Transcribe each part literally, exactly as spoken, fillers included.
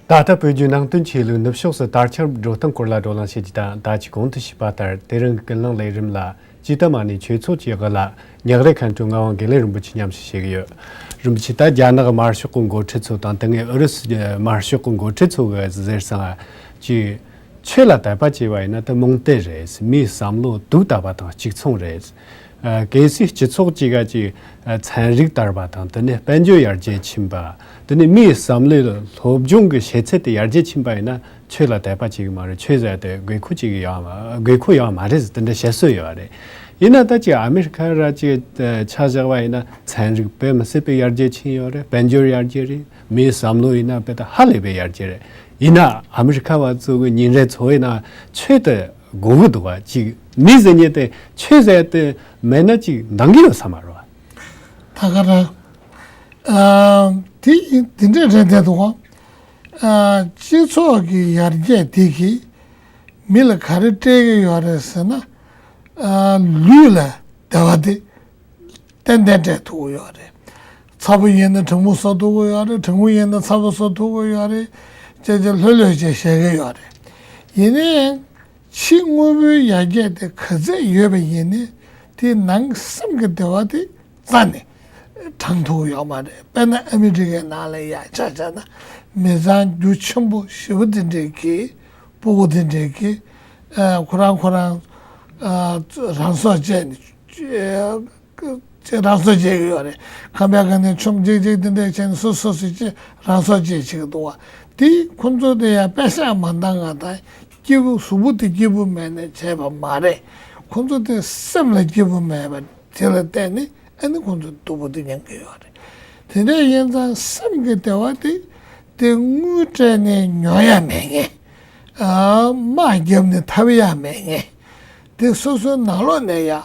ད་ལྟ་བོད་བརྒྱུད་ནང་བསྟན་ཆོས་ལུགས་ནུབ་ཕྱོགས་སུ་དར་ཁྱབ་འགྲོ་སྟངས་སྐོར་ལ་བགྲོ་གླེང་བྱེད་རྒྱུ་དང་། ད་ཅི་གོང་དུ་ཞུས་པ་ལྟར་དེ་རིང་གི་ཀུན་གླེང་ལས་རིམ་ལ་ཇུས་གཏོགས་མ་ཎི་ཆོས་ཚོགས་ཀྱི་དབུ་བླ་ཉག་རེ་མཁན་སྤྲུལ་ངག་དབང་དགེ་ལེགས་རིན་པོ་ཆེ་མཉམ་ཞུགས་བྱེད་ཀྱི་ཡོད། རིན་པོ་ཆེ། ད་རྒྱ་ནག་དམར་ཤོག་གི་འགོ་ཁྲིད་ཚོ་དང་དེ་སྔའི་ཨུ་རུ་སུ་དམར་ཤོག་གི་འགོ་ཁྲིད་ཚོ་གི་ཟེར་སོང་ང་། ཅིག་ཆོས་ལ་དད་པ་བྱས་པ་ཡིན་ན་དེ་རྨོངས་དད་རེད། མིའི་བསམ་བློ་དུག་ལྟ་བུ་དང་གཅིག་མཚུངས་རེད། ཨ། གལ་སྲིད་སྤྱི་ཚོགས་གཅིག་ག་ཅིག་ཨ། ཚན་རིག་དར་བ་དང་། དེ་ནས་དཔལ་འབྱོར་ཡར་རྒྱས་ཕྱིན་པ། དེ་ནས་མིའི་བསམ་བློའི་སློབ་སྦྱོང་གི་ཤེས་ཚད་དེ་ཡར་རྒྱས་ཕྱིན་པ་ཡིན་ན་ཆོས་ལ་དད་པ་བྱེད་ཀྱི་མ་རེད། ཆོས་ཟེར་དེ་དགོས་མཁོ་བྱེད་ཀྱི་ཡོད་མ། དགོས་མཁོ་ཡོད་མ་རེད་ཟེར་དེ་འདྲ་བཤད་སྲོལ་ཡོད་རེད། ཡིན་ན་ད་ཅིག་ཨ་མི་རི་ཁ་ར་ཅིག་ཆ་བཞག་པ་ཡིན་ན་ཚན་རིག་དཔེ་མི་སྲིད་པའི་ཡར་རྒྱས་ཕྱིན་ཡོད་རེད། དཔལ་འབྱོར་ཡར་རྒྱས་རེད། མིའི་བསམ་བློ་ཡིན་ན་དཔེ་ད་ཧ་ལས་པའི་ཡར་རྒྱས་རེད། ཡིན་ན་ཨ་མི་རི་ཁ་བ་ཚོ་གི་ཉིན་རེ་འཚོ་བའི་ནང་ཆོས་དེ་དགོས་ཀྱི་འདུག་བ། ཅིག་མི་ཟེར་མཁན་དེ་ཆོས་ཟེར་དེ་མེད་ན་ཅིག་འདང་གི་ཡོད་ས་མ་རེད་བ། ད་ག་རང་། ཨ། དེ་ཡིན། དེ་འདྲས་རེད་བསྡད་འདུག་བ། ཨ། སྤྱི་ཚོགས་ཀྱི་ཡར་རྒྱས་དེ་གིས་མི་ལ་ག་རེ་སྤྲད་ཀྱི་ཡོད་རེད་ཟེར་ན། ཨ། ལུས་ལ་བདེ་བ་དེ་ཏན་ཏན་སྤྲད་ཐུབ་ཀྱི་ཡོད་རེད། ཚ་པོ་ཡིན་ན་གྲང་མོ་བཟོ་ཐུབ་ཀྱི་ཡོད་རེད། གྲང་མོ་ཡིན་ན་ཚ་པོ་བཟོ་ཐུབ་ཀྱི་ཡོད་རེད། ཅེས་ཅེས་ལྷོད་ལྷོད་ཅེས་བཤད་ཀྱི་ཡོད་རེད། ཡིན་ནའི་ཕྱི་དངོས་པོའི་ཡར་རྒྱས་དེ་ག་ཚད་ཡོད་པ་ཡིན་ནའི་དེའི་ནང་སེམས་ཀྱི་བདེ་བ་དེ་རྩ་ནས་དྲང་ཐུབ་ཀྱི་ཡོད་མ་རེད། དཔེར་ན་ཨ་མི་རི་ཀའི་ནང་ལ་ཡ་ཆ་བཞག་ན་མི་ཚང་རྒྱུ་ཆེན་པོ་ཞེ་པོ་དེ་འདྲས་ཀྱིས། སྤུ་གུ་དེ་འདྲས་ཀྱིས། ཨ། ཁོ་རང་ཁོ་རང་། ཨ། རང་སྲོག་བཅད་ནས། ཅེས་རང་སྲོག་བཅད་ཀྱི་ཡོད་རེད། ཁང་པའི་སྒང་ནས་ཆུང་ཅིག་ཅིག་དེ་འདྲས་བྱས་ནས་སོ་སོ་སོ་ཅིག་རང་སྲོག་བཅད་བྱེད་ཀྱི་འདུག་བ། དེ་ཁོ་ཚོ་དེ་ཡང་པེ་ས་མ་འདང་ང་དང་སྐྱིད་པོ། གཟུགས་པོ་དེ་སྐྱིད་པོ་མེད་ནས་བྱས་པ་མ་རེད། ཁོ་ཚོ་དེ་སེམས་ལ་སྐྱིད་པོ་མེད་པ་དེ་ལ་བརྟེན་ནས་ཨ་ནི་ཁོ་ཚོ་སྡུག་པོ་དེ་མྱོང་གི་ཡོད་རེད། དེ་འདྲས་ཡིན་ཙང་སེམས་ཀྱི་བདེ་བ་དེ་དེ་དངུལ་སྤྲད་ནས་ཉོ་ཡ་མེད་མཁན། ཨ། དམག་བརྒྱབ་ནས་ཐོབ་ཡ་མེད་མཁན། དེ་སོ་སོའི་ནང་ལོགས་ནས་ཡ་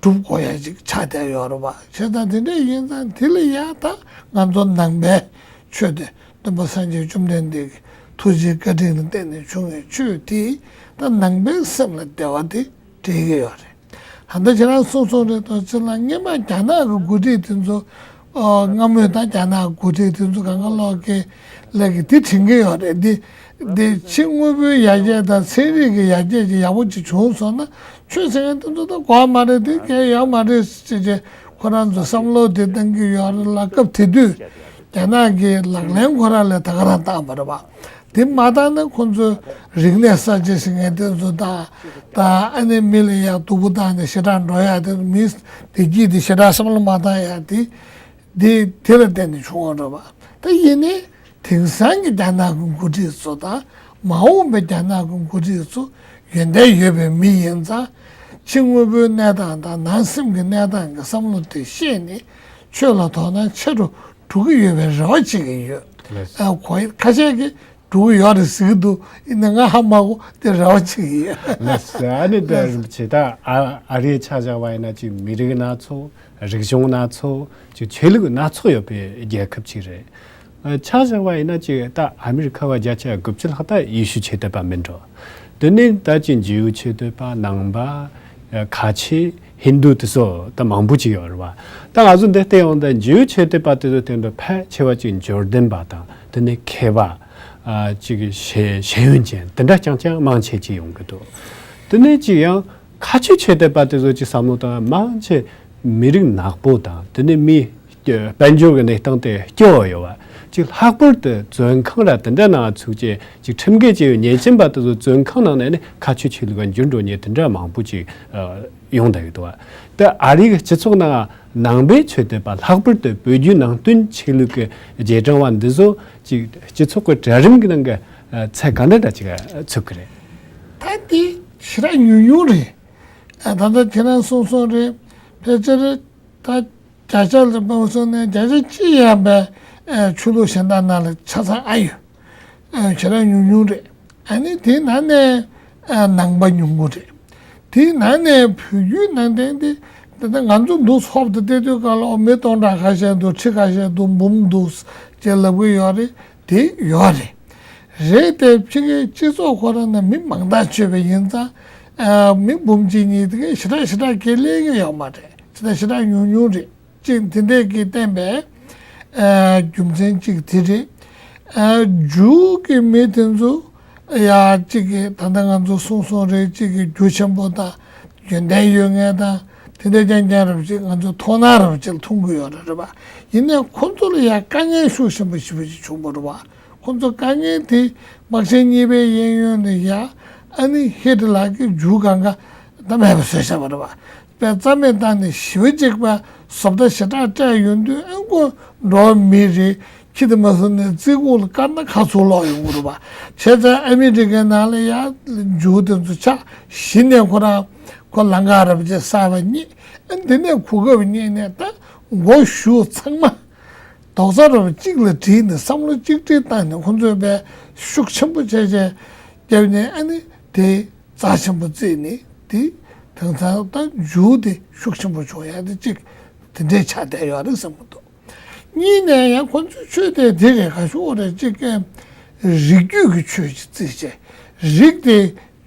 སྒྲུབ་དགོས་ཡ་ཅིག་ཆགས་བསྡད་ཡོད་རེད་པ། བྱས་ཙང་དེ་འདྲ་ཡིན་ཙང་དེ་ལ་ཡ་ད་ང་ཚོ་ནང་པའི་ཆོས་དེ་སྟོན་པ་སངས་རྒྱས་བཅོམ་ལྡན་འདས་ཀྱི་ཐུགས་རྗེའི་བཀའ་དྲིན་ལ་བརྟེན་ནས་བྱུང་བའི་ཆོས་དེ་ད་ནང་པའི་སེམས་ལ་བདེ་བ་དེ་སྤྲད་ཀྱི་ཡོད་རེད། ད་ལྟ་ཁྱེད་རང་གསུངས་སོང་རེད་དོ། ཅི་ལ་སྔོན་མ་རྒྱ་ནག་གི་འགོ་ཁྲིད་དེ་ཚོ། ཨོ། སྔ་མོའི་ད་རྒྱ་ནག་འགོ་ཁྲིད་དེ་ཚོ་གང་ག་ལོག་གི་ལས་ཀྱི་དེ་དྲན་གྱི་ཡོད་རེད། འདི་འདི་ཕྱི་དངོས་པོའི་ཡར་རྒྱས་དང་ཚན་རིག་གི་ཡར་རྒྱས་ཀྱི་ཡག་པོ་ཅིག་བྱུང་སོང་ན་ཆོས་ཟེར་མཁན་དེ་ཚོ་ད་དགོས་མ་རེད། དེ་གལ་ཡོད་མ་རེད་ཅེས་ཅེས་ཁོ་རང་ཚོ་བསམ་བློ་དེ་བཏང་གི་ཡོད་རེད་ལ། སྐབས་དེ་དུས་རྒྱ་ནག་གི་ལག་ལེན་ཁོ་རང་ལ་ད་ག་རང་བཏང་བ་རེད་པ། དེ་མ་བཏང་ན་ཁོང་ཚོས་རིག་གནས་གསར་བརྗེ་ཟེར་མཁན་དེ་ཚོ་དང་། ད་ཨ་ནི་མི་ལ་ཡ་སྡུག་པོ་བཏང་ནས་ཞེ་དྲག་འགྲོ་ཡ་དེ། མི་བདེ་སྐྱིད་དེ་ཞེ་དྲག་བསམ་བློ་མ་བཏང་ཡ་དེ། དེ་དེ་ལ་བརྟེན་ནས་བྱུང་བ་རེད་པ། ད་ཡིན་ནའི་དེང་སང་གི་རྒྱ་ནག་གི་འགོ་ཁྲིད་ཚོ་དང་མ་འོངས་པའི་རྒྱ་ནག་གི་འགོ་ཁྲིད་ཚོ་ཡོན་ཏན་ཡོད་པའི་མི་ཡིན་ཙང་། ཕྱི་དངོས་པོའི་གནས་སྟངས་དང་ནང་སེམས་ཀྱི་གནས་སྟངས་ཀྱི་བསམ་བློ་དེ་ཤེས་ནས་ཆོས་ལ་དོ་སྣང་ཆེ་རུ་འགྲོ་གི་ཡོད་པའི་རེ་བ་བྱེད་ཀྱི་ཡོད། ལགས། ཨ། གོ་ཡི། ཁ་ཤས་ཀྱིས་འགྲོ་གི་ཡོད་རེད་ཟེར་གྱི་འདུག་ཡིན་ན་ང་ཧ་མ་གོ། དེ་རེ་བ་བྱེད་ཀྱི་ཡོད། ལགས་སོ། ཨ་ནི་ད་རིན་པོ་ཆེ། ད་ཨ་ཨ་རིའི་ཆ་བཞག་པ་ཡིན་ན་ཅིག་མི་རིགས་སྣ་ཚོགས། རིག་གཞུང་སྣ་ཚོགས། ཅིག་ཆོས་ལུགས་སྣ་ཚོགས་ཡོད་པའི་རྒྱལ་ཁབ་ཅིག་རེད། ཨ། ཆ་བཞག་པ་ཡིན་ན་ཅིག་ད་ཨ་མི་རི་ཁ་བ་བརྒྱ་ཆ་དགུ་བཅུ་ལྷག་ད་ཡེ་ཤུ་ཆོས་དད་པ་མིན་འགྲོ། དེ་ནས་ད་ཅིག་ཇིའུ་ཆོས་དད་པ། ནང་པ། ཨ། ཁ་ཆེ། ཧིན་དུ་དེ་ཚོ་ད་མང་པོ་ཅིག་ཡོད་རེད་པ། ད་ང་ཚོ་འདི་བལྟས་ཡོང་དུས་ཇིའུ་ཆོས་དད་པ་དེ་ཚོ་དེ་འདྲ་ཕལ་ཆེ་བ་ཅིག་འབྱོར་ལྡན་པ་དང་། དེ་ནས་མཁས་པ། ཨ། ཅིག་ཤེས་ཤེས་ཡོན་ཅན་དེ་འདྲ་རྐྱང་རྐྱང་མང་ཆེ་ཅིག་ཡོང་གི་འདུག་དེ་ནས་ཅིག་ཡང་ཁ་ཆེ་ཆོས་དད་པ་དེ་ཚོ་ཅིག་བསམ་བློ་བཏང་ན་མང་ཆེ་མི་རིགས་ནག་པོ་དང་། དེ་ནས་མི་དཔལ་འབྱོར་གྱི་གནས་སྟངས་དེ་སྐྱོ་བོ་ཡོད་པ། ཅིག་ལྷག་པར་དུ་བཙོན་ཁང་ར་དེ་འདྲ་ནང་ཚུད་བྱས་ཅིག་ཁྲིམས་འགལ་བྱས་ཡོད། ཉེས་ཅན་པ་དེ་ཚོ་བཙོན་ཁང་ནང་ནས་ནི་ཁ་ཆོས་ཆོས་ལུགས་ལ་འགྱུར་འགྲོ་མཁན་དེ་འདྲ་མང་པོ་ཅིག་ཨ། ཡོང་བསྡད་ཡོད་འདུག་པ། ད་ཨ་རིའི་སྤྱི་ཚོགས་ནང་ནང་པའི་ཆོས་དད་པ། ལྷག་པར་དུ་བོད་བརྒྱུད་ནང་བསྟན་ཆོས་ལུགས་ཀྱི་རྗེས་འབྲང་བ་འདི་ཚོ་ཅིག་སྤྱི་ཚོགས་ཀྱི་གྲལ་རིམ་གྱི་ནང་གི་ཨ། ཚད་ག་འདྲ་འདྲ་ཅིག་ཚུད་ཀྱི་རེད། ད་དེ་ཞེ་དྲག་ཉུང་ཉུང་རེད། ཨ། ད་ལྟ་ཁྱེད་རང་གསུངས་སོང་རེད། ཕལ་ཆེར་ད་བརྒྱ་ཆ་ལ་དཔག་སོང་ན་བརྒྱ་ཆ་གཅིག་ཡང་བའི་ཨ། ཆོས་ལུགས་གཞན་དག་ནང་ལ་ཆ་ཚང་ཨ་ཡོད། ཨ། ཞེ་དྲག་ཉུང་ཉུང་རེད། ཨ་ནི་དེའི་ནང་ནས་ཨ། ནང་པ་ཉུང་པོ་རེད། དེའི་ནང་ནས་བོད་བརྒྱུད་ནང་བསྟན་དེ། ད་ལྟ་ང་ཚོ་འདུག་ཚོགས་དེ་བལྟས་དུས་སྒང་ལ་ཨོ་མི་སྟོང་ཕྲག་ཁ་ཤས་འདུག་ཁྲི་ཁ་ཤས་འདུག་འབུམ་འདུག་ཅེས་ལབ་ཀྱི་ཡོད་རེད། དེ་ཡོད་རེད། རེད་དེ་ཕྱི་རྒྱལ་སྤྱི་ཚོགས་ཁོ་རང་ནང་མི་མང་ཐག་ཆོད་པ་ཡིན་ཙང་། ཨ། མི་འབུམ་གཅིག་གཉིས་དེ་ག་ཞེ་དྲག་ཞེ་དྲག་གི་སླེབས་ཀྱི་ཡོད་མ་རེད། ཞེ་དྲག་ཞེ་དྲག་ཉུང་ཉུང་རེད། གཅིག་དེ་འདྲས་ཀྱིས་བསྟན་པའི་ཨ། རྒྱུ་མཚན་གཅིག་དེ་རེད། ཨ་འཇུ་གི་མི་དེ་ཚོ་ཡ་གཅིག་གི་ད་ལྟ་ང་ཚོ་གསུངས་སོང་རེད། གཅིག་གི་རྒྱུ་ཆེན་པོ་དང་ཡོན་ཏན་ཡོད་མཁན་དང་དེ་འདྲ་རྐྱང་རྐྱང་རབ་ཅིག་ང་ཚོ་མཐོང་སྣང་རབ་ཅིག་མཐོང་གི་ཡོད་རེད་རེད་པ། ཡིན་ནའི་ཁོ་ཚོ་ལ་ཡ་དཀའ་ངལ་ཤུགས་ཆེན་པོ་ཞེ་པོ་ཅིག་བྱུང་བ་རེད་པ། ཁོ་ཚོ་དཀའ་ངལ་དེ་དམག་ཆེན་གཉིས་པའི་གཡས་གཡོན་ནས་ཡ་ཨ་ནི་ཧི་ཏི་ལར་གྱིས་འཇུ་གང་ག་ད་མེད་པ་བཟོས་བཞག་པ་རེད་པ། པའི་རྩ་མེད་བཏང་ནས་ཞི་བ་གཅིག་པ་བཟོ་ལྟ་ཞེ་དྲག་སྤྲད་ཡོང་དུས་ཨ་ཁོ་འགྲོ་བ་མི་རེད། ཁྱི་དེ་མ་བཟོ་ནས་རྩིས་ཁུག་ལ་བཀར་ན་ཁ་ཚུར་ལོག་ཡོང་གི་རེད་པ། བྱས་ཙང་ཨ་མི་རི་ཀའི་ནང་ལ་ཡ་འཇུ་དེ་ཚོ་ཆགས་གཞི་ནས་ཁོ་རང་ཁོ་ལམ་ཁ་རབ་ཅིག་གསར་པ་རྙེད། ཨ་འདི་ནས་གོ་སྐབས་རྙེད་ནས་ད་མགོ་གཞུག་ཚང་མ་རྡོག་རྩ་རབ་གཅིག་ལ་བསྒྲིལ་ནས་བསམ་བློ་གཅིག་སྒྲིལ་བཏང་ནས་ཁོ་ཚོས་པའི་ཤུགས་ཆེན་པོ་བྱས་བྱས་བརྒྱབ་ནས་ཨ་ནི་དེ། རྩ་ཆེན་པོ་བརྩིས་ནས་དེ་དེང་སང་ད་མཇུག་དེ་ཤུགས་ཆེན་པོ་བྱུང་ཡ་དེ་གཅིག་དེ་འདྲས་ཆགས་བསྡད་ཡོད་རེད་བསམ་གྱི་འདུག་གཉིས་ནས་ཡང་ཁོ་ཚོའི་ཆོས་དེ་དེ་རེད། ག་ཞུ་དགོས་རེད། གཅིག་གི་རིགས་རྒྱུད་ཀྱི་ཆོས་ཅིག་བརྩིས་བྱས་རིགས་དེ་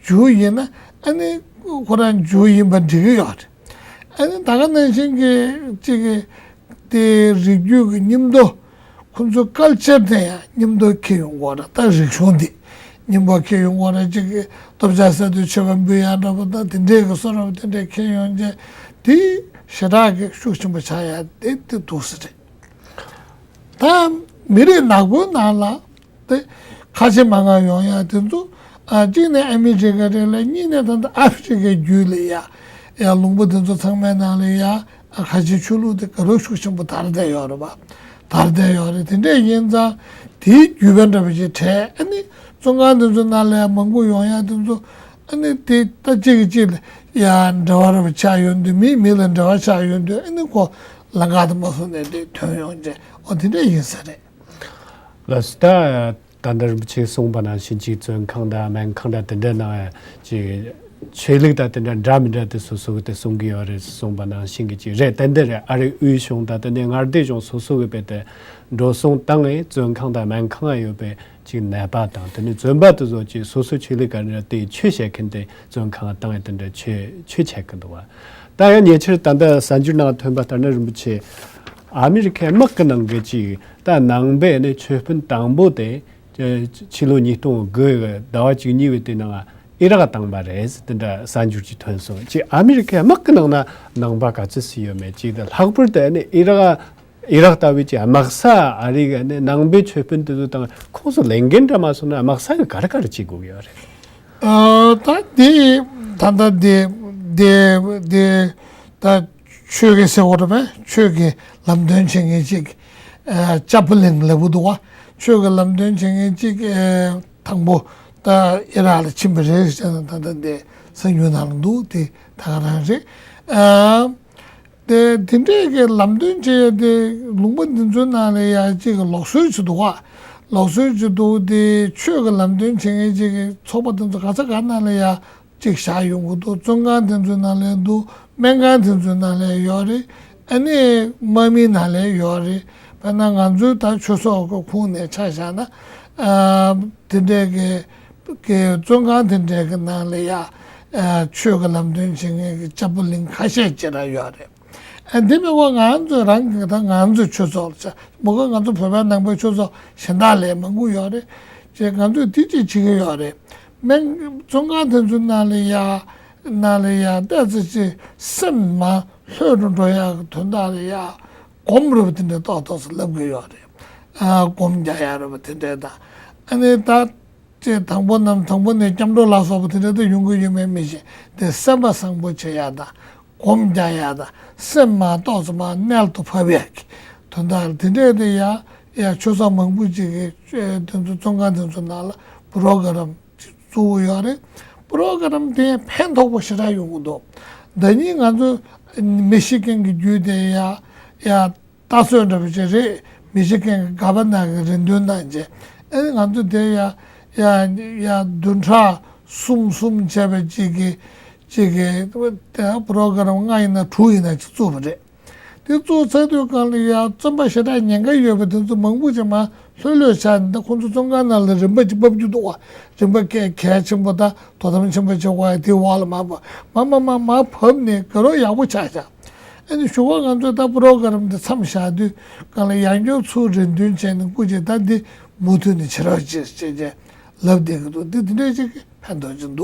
མཇུག་ཡིན་ན་ཨ་ནི་ཁོ་རང་མཇུག་ཡིན་པ་འགྲིག་གི་ཡོད་རེད། ཨ་ནི་ད་ག་ནང་བཞིན་གྱི་གཅིག་གི་དེ་རིགས་རྒྱུད་ཀྱི་མཉམ་དུ་ཁོང་ཚོ་ཀལ་ཅར་དེ་ཡང་མཉམ་དུ་འཁྱེར་ཡོང་དགོས་རེད། ད་རིག་གཞུང་འདི་མཉམ་པོ་འཁྱེར་ཡོང་དགོས་རེད། གཅིག་གི་སྟོབས་ཆགས་སད་དུས་མཆོད་པ་འབུལ་ཡག་འདྲ་པོ་དང་དེ་འདྲས་ཀྱི་བཟོ་འདྲ་པོ་དེ་འདྲས་འཁྱེར་ཡོང་རྗེས་དེ་ཞེ་དྲག་གི་ཤུགས་ཆེན་པོ་ཆགས་ཡག་དེ་དེ་འདུག་ས་རེད། ད་མི་རིགས་ནག་པོའི་ནང་ལ་དེ་ཁ་ཆེ་མང་ང་ཡོང་ཡག་དེ་ཚོ་ཨ་གཅིག་ནས་ཨ་མི་རི་ཀ་རེད་ལ། གཉིས་ནས་ད་ལྟ་ཨ་ཧྥི་རི་ཀའི་རྒྱུད་ལ་ཡ་ཡ་ལུང་པ་དེ་ཚོ་ཚང་མའི་ནང་ལ་ཡ་ཨ་ཁ་ཆེའི་ཆོས་ལུགས་དེ་དགའ་རབ་ཤུགས་ཆེན་པོ་དར་བསྡད་ཡོད་རེད་པ། དར་བསྡད་ཡོད་རེད། དེ་འདྲས་ཡིན་ཙང་དེའི་རྒྱུད་པ་འདྲ་པོ་ཞིག་བྲལ། ཨ་ནི་བཙོན་ཁང་དེ་ཚོའི་ནང་ལ་ཡ་མང་པོ་ཡོང་ཡག་དེ་ཚོ་ཨ་ནི་དེ་ད་གཅིག་གིས་གཅིག་ལ་ཡ་འབྲེལ་བ་འདྲ་པོ་ཆགས་ཡོང་དུས་མིས་མི་ལ་འབྲེལ་བ་ཆགས་ཡོང་དུས་ཨ་ནི་ཁོ་ལམ་ཁ་དེ་མ་བཟོ་ནས་དེ་ཐོན་ཡོང་རྗེས་ཨོ་དེ་འདྲས་ཡིན་ས་རེད། ལགས་སོ། ད་ད་ལྟ་རིན་པོ་ཆེས་གསུངས་པ་ནང་བཞིན་གཅིག་བཙོན་ཁང་དང་སྨན་ཁང་དང་དེ་འདྲ་ནང་གཅིག་ཆོས་ལུགས་དང་དེ་འདྲ་འདྲ་མི་འདྲ་དེ་སོ་སོ་གི་དེ་གསུང་གི་ཡོད་རེད་གསུངས་པ་ནང་བཞིན་གྱི་གཅིག་རེད། དེ་འདི་རེད། ཨ་རིའི་དབུས་གཞུང་དང་དེ་ནས་མངའ་སྡེ་གཞུང་སོ་སོ་གི་བས་དེ་འགྲོ་སོང་བཏང་ངས་བཙོན་ཁང་དང་སྨན་ཁང་ཡོད་པའི་གཅིག་ནད་པ་དང་དེ་ནས་བཙོན་པ་དེ་ཚོ་གཅིག་སོ་སོ་ཆོས་ལུགས་ག་འདྲ་དེ་ཆོས་བཤད་མཁན་དེ་བཙོན་ཁང་བཏང་ངས་དེ་འདྲ་ཆོས་ཆོས་བྱེད་ཀྱི་འདུག་བ། ད་ཡང་ཉེ་ཆར་ད་ལྟ་གསར་འགྱུར་ནང་ཐོན་པ་ལྟར་ན་རིན་པོ་ཆེ་ཨ་མི་རི་ཁའི་དམག་གི་ནང་གི་གཅིག་ད་ནང་པའི་ནི་ཆོས་དཔོན་དང་པོ་དེ་ཕྱི་ལོ་ཉིས་སྟོང་དགུ་གི་ཟླ་བ་བཅུ་གཉིས་པའི་དེ་ནང་ཨི་རག་བཏང་པ་རེད་ཟེར་དེ་འདྲ་གསར་འགྱུར་ཅིག་ཐོན་སོང་། གཅིག་ཨ་མི་རི་ཁའི་དམག་གི་ནང་ན་ནང་པ་ག་ཚོད་ཙམ་ཡོད་མེད་གཅིག་དང་ལྷག་པར་དུ་ནི་ཨི་རག་ཨི་རག་ལྟ་བུའི་གཅིག་དམག་ས་ཨ་རི་གི་ནི་ནང་པའི་ཆོས་དཔོན་དེ་ཚོ་དང་ཁོང་ཚོ་ལས་འགན་འདྲ་མ་སོང་ན་དམག་ས་གི་ག་རེ་ག་རེ་བྱེད་དགོས་ཀྱི་ཡོད་རེད། ཨ་ད་དེ་ད་ལྟ་དེ་དེ་དེ་ད་ཆོས་ཀྱི་ཟེར་བ་རེད་པས། ཆོས་ཀྱི་ལམ་སྟོན་བྱེད་མཁན་ཅིག་ཨ་ཅ་པུ་ལིང་ལབ་ཀྱི་འདུག་བ། ཆོས་ཀྱི་ལམ་སྟོན་བྱེད་མཁན་ཅིག་ཨ་དང་པོ་ད་ཨི་རག་ལ་ཕྱིན་པ་རེད་ཟེར་ན་ད་ལྟ་དེ་གསར་འགྱུར་ནང་ལ་འདུག་དེ་ད་ག་རང་རེད། ཨ་དེ་དེ་འདྲས་ཀྱི་ལམ་སྟོན་བྱེད་ཡ་དེ་ལུང་པ་འདི་ཚོའི་ནང་ལ་ཡ་ཅིག་གི་ལུགས་སྲོལ་ཅིག་འདུག་བ། ལུགས་སྲོལ་ཅིག་འདུག་དེ་ཆོས་ཀྱི་ལམ་སྟོན་བྱེད་མཁན་ཅིག་གི་ཚོགས་པ་དེ་ཚོ་ག་ས་ག་ནང་ལ་ཡ་གཅིག་བཞག་ཡོང་གི་འདུག་བཙོན་ཁང་དེ་ཚོའི་ནང་ལ་འདུག་སྨན་ཁང་དེ་ཚོའི་ནང་ལ་ཡོད་རེད། ཨ་ནི་དམག་མིའི་ནང་ལ་ཡོད་རེད། དཔེར་ན་ང་ཚོའི་ད་ཆོས་ཚོགས་ཀྱི་ཁོངས་ནས་ཆ་བཞག་ན་ཨ་དེ་འདྲས་ཀྱི་ཀྱི་བཙོན་ཁང་དེ་འདྲས་ཀྱི་ནང་ལ་ཡ་ཨ་ཆོས་ཀྱི་ལམ་སྟོན་བྱེད་མཁན་གྱི་ཅ་པུ་ལིང་ཁ་ཤས་ཅིག་ར་ཡོད་རེད། ཨ་འདི་མིན་པ་ང་ཚོ་རང་གི་ད་ང་ཚོའི་ཆོས་ཚོགས་ལ་ཆ་མ་གོ་ང་ཚོ་བོད་པའི་ནང་པའི་ཆོས་ཚོགས་གཞན་དག་ལས་མང་པོ་ཡོད་རེད། ཅེས་ང་ཚོས་དེ་ཅིག་བྱེད་ཀྱི་ཡོད་རེད། སྨན་བཙོན་ཁང་དེ་ཚོའི་ནང་ལ་ཡ་ནང་ལ་ཡ་ཏོག་ཙམ་ཅིག་སེམས་མ་ལྷོད་རུ་འགྲོ་ཡག་གི་དོན་དག་ལ་ཡ་སྒོམ་རེད་པ་དེ་འདྲ་ཏོག་ཏོག་ཙམ་ལབ་ཀྱི་ཡོད་རེད། ཨ་སྒོམ་རྒྱག་ཡག་རེད་པ་དེ་འདྲ་དང་། ཨ་ནི་ད་ཅེས་དང་པོ་ནམ་དང་པོ་ནས་སྐྱབས་འགྲོ་ལ་སོགས་པ་དེ་འདྲ་དེ་ཡོང་གི་ཡོད་མེད་མི་ཤེས་ཏེ་སེམས་པ་བཟང་པོ་བྱེད་ཡག་དང་སྒོམ་རྒྱག་ཡག་དང་སེམས་མ་ཏོག་ཙམ་མ་རྣལ་དུ་ཕབ་ཡག་གི་དོན་དག་དེ་འདྲས་དེ་ཡ་ཡ་ཆོས་ཚོགས་མང་པོ་ཅིག་གིས་དེ་ཚོ་བཙོན་ཁང་དེ་ཚོ་ནང་ལ་པོ་རོ་གྷ་རམ་ཅིག་བཙུགས་ཡོད་རེད། པོ་རོ་གྷ་རམ་དེ་ཕན་ཐོགས་པོ་ཞེ་དྲག་ཡོང་གི་འདུག་ཟླ་ཉིན་ང་ཚོ་མི་ཤི་ཀན་གྱི་རྒྱུད་དེ་ཡ་ཡ། ལྟ་ཚོད་འདྲ་པོ་ཅིག་རེད། མི་ཤི་ཀན་གྱི་ག་བ་ན་གི་རེ་འདུན་གནང་རྗེས་ཨེ་ང་ཚོ་དེ་ཡ་ཡ་ཡ་བདུན་ཕྲག་གསུམ་གསུམ་བྱས་པ་ཅིག་གི་ཅིག་གི་དེ་པོ་རོ་གྷ་རམ་ལྔ་ཡིན་ན་དྲུག་ཡིན་ན་ཅིག་བཙུགས་པ་རེད། དེ་བཙུགས་ཚར་དུས་སྒང་ལ་ཡ་བཙོན་པ་ཞེ་དྲག་ཉེན་ཁ་ཡོད་པ་དེ་ཚོ་མང་པོ་ཅིག་མར་ལྷོད་ལྷོད་ཆགས་ནས་ད་ཁོང་ཚོ་བཙོན་ཁང་ནང་ལ་རིན་པ་ཅིག་ཕབ་རྒྱུ་འདུག་བ། རིན་པ་གལ་གལ་ཆེན་པོ་དང་དོ་དམ་ཆེན་པོ་བྱེད་དགོས་ཡ་དེའི་འོག་ལ་མར་ཕབ་མར་མར་མར་མར་ཕབ་ནས་དགའ་རབ་ཡག་པོ་ཆགས་ཤག་ཨ་ནི་གཞུག་གུ་ང་ཚོས་ད་པུ་རོ་གྷ་རམ་འདི་མཚམས་བཞག་དུས་སྒང་ལ་ཡང་བསྐྱར་ཚུར་རེ་འདུན་བྱས་ནས་སྐུ་མཁྱེན་ད་འདི་མུ་མཐུད་ནས་བྱེད་རོགས་བྱེད་ཅེས་བྱས་ལབ་བསྡད་ཀྱི་འདུག་འདི་འདི་འདྲ་ཅིག་གིས་ཕན་ཐོགས་ཅིག་འདུག